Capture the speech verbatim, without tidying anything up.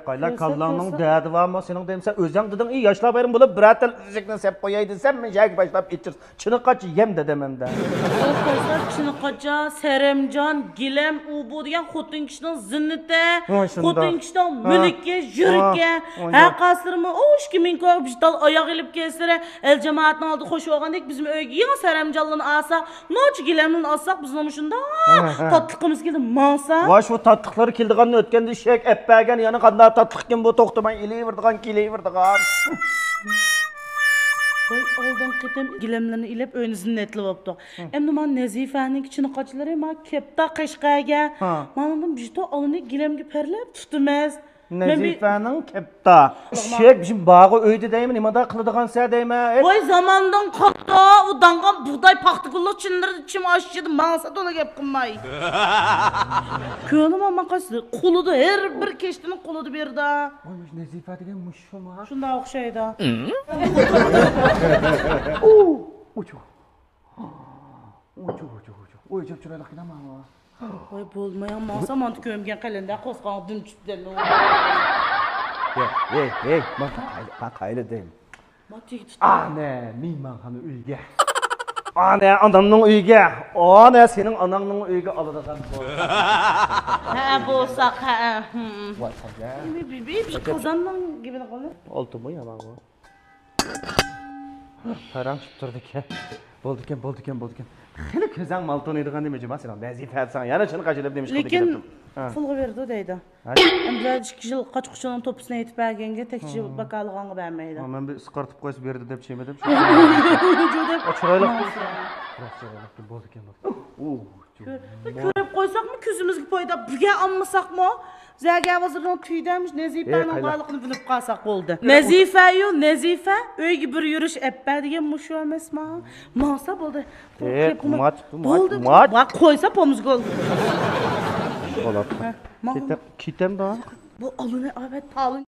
قايلا، كاللاڭنىڭ دەردى بارمۇ سېنىڭ دەيمسەن؟ ئۆزۈڭ دېدىڭ، ئى، ياشلار بايرىمى بولۇپ، بىرەر تال ئۈزۈكنى سەپ قوياي دېسەم، مەن شەگە باشلاپ ئېچىرسا، چىنىقاچ يەم دېدىم ئەمدى. ئۇ قايسا چىنىقاچا، سەرەمجان، گىلەم، ئۇ بۇ دېگەن خوتۇن كىشىنىڭ زىننىتى، ھە، شۇنداق. خوتۇن كىشىنىڭ ھە. مۈلكى، ھە. يۈرىكى. ھە، ھە. قاسىرمۇ، ئۇ ئىككى مىڭ كوي بىر تال ئاياغ ئېلىپ كەلسىلە، ئەل جامائەتنىڭ ئالدىدا خوش بولغاندەك بىزمۇ ئۆيگە يېڭى سەرەمجانلىرىنى ئالساق، نوچى گىلەملىرىنى ئالساق، بىزنىڭمۇ شۇنداق ھە، ھە. تاتلىقىمىز كېلىدۇ، ماڭسا. ۋاي، شۇ تاتلىقلىرى كېلىدىغاننى ئۆتكەندە ئىشەك ئەپ بەرگەن، يەنە قانداق تاتلىقكىن بۇ، توختىماي ئېلىۋېرىدىغان، كېلىۋېرىدىغان. ۋاي، ئالدىنقى قېتىم گىلەملىرىنى ئېلىپ ئۆينى زىننەتلەپ بوپتۇ. ھە. ئەمدى مانا نەزىپەنىڭكى چىنىقاچلىرى ما كەپتا قەشقەرگە. ھە. مانا بىر تال ئالىنى گىلەمگە پەرلەپ تۇتىمىز. نەزىپەنىڭ كەپتا. ئىشەك، بىزنىڭ بارغۇ ئۆيدە دەيمەن، نېمانداق قىلىدىغانسەن دەيمەن. ۋاي، زاماندىن قالدى، ئۇ داڭغان بۇغداي پاختا گۈللۈك چىنلىرىدا چىم ئاشىدۇ، ماڭسا تولا گەپ قىلماي. كۆڭلۈم ئالماي قايسى، قۇلىدى، ھەر بىر كەشتىنىڭ قۇلىدى بېرىدۇ. ۋاي، مۇشۇ نەزىپە دېگەن مۇشۇما؟ شۇنداق ئوخشايدۇ. ئۇچۇ. ئۇچۇ، ئۇچۇ، ئۇچۇ. ئوي، جاپ چىرايلىق كىنە ماڭا. ۋاي، بولماياڭ، ماڭسا مانتا كۆمگەن قەلەندە قورسىقىڭغا دۈم چۈشۈپ دەمدۇ. ھەي، ھەي، ھەي، مانتا قايلى، قايلى دەيم. مانتا تېگىپ تۇتتى. ئانە، مېھمانخانا ئۆيگە. ئانە، ئانامنىڭ ئۆيىگە. ئانە، سېنىڭ ئاناڭنىڭ ئۆيىگە ئالىدىغان بولساق. ھە، بولساق، ھە، ھىم. ۋاي، قاجا. بىر، بىر، بىر قازاننىڭ گېپىنى قىلدى. ئالتۇنمۇ يامانغۇ. پاراڭ چۈشۈپ تۇرىدىكەن. بولىدىكەن، بولىدىكەن، بولىدىكەن. خېلى كۆزۈڭ مال تونۇيدىغان نېمە جۇما سېنىڭ؟ نەزىپە ساڭا يەنە چىنىقاچ دەپ نېمە ئىش قىلىدىكەن لېكىن دەپتۇ. ھە. پۇلغا بېرىدۇ دەيدۇ. ھە؟ ئەمدى ئىككى يىل قاچا-قۇچىنىڭ توپىسىنى ئېيتىپ بەرگەنگە تەكچى ھە. ۋاكالىغانغا بەرمەيدۇ. ھە، مەن بىر ئىسقارتىپ قويسا بېرىدۇ دەپ چىمىدىم. جۇ دەپ. ئا، چىرايلىق. ماڭا. بولىدىكەن، بولىدىكەن. ئۇ. كۆر-، كۆرۈپ قويساقمۇ كۆزىمىزگە پايدا، بىرگە ئالمىساقمۇ؟ زەگە بازىرىنىڭ تۈيدەمش نەزىپەنىڭ ئەي، قايلا. بارلىقىنى بىلىپ قالساق بولدى. ئۆي نەزىفەيۇ، نەزىفە، ئۆيگە بىر يۈرۈش ئەپپە دېگەن مۇشۇ ئەمەسما؟ ماڭسا بولدى. ئەي، قۇماچ، قۇماچ، بولدى، قۇماچ. ۋاي، قويسا پومزگول. بولاتتى. ھە، ماڭ. كېتەم، كېتەمدۇ؟ بۇ ئالىنى ئەۋەت، تالىن.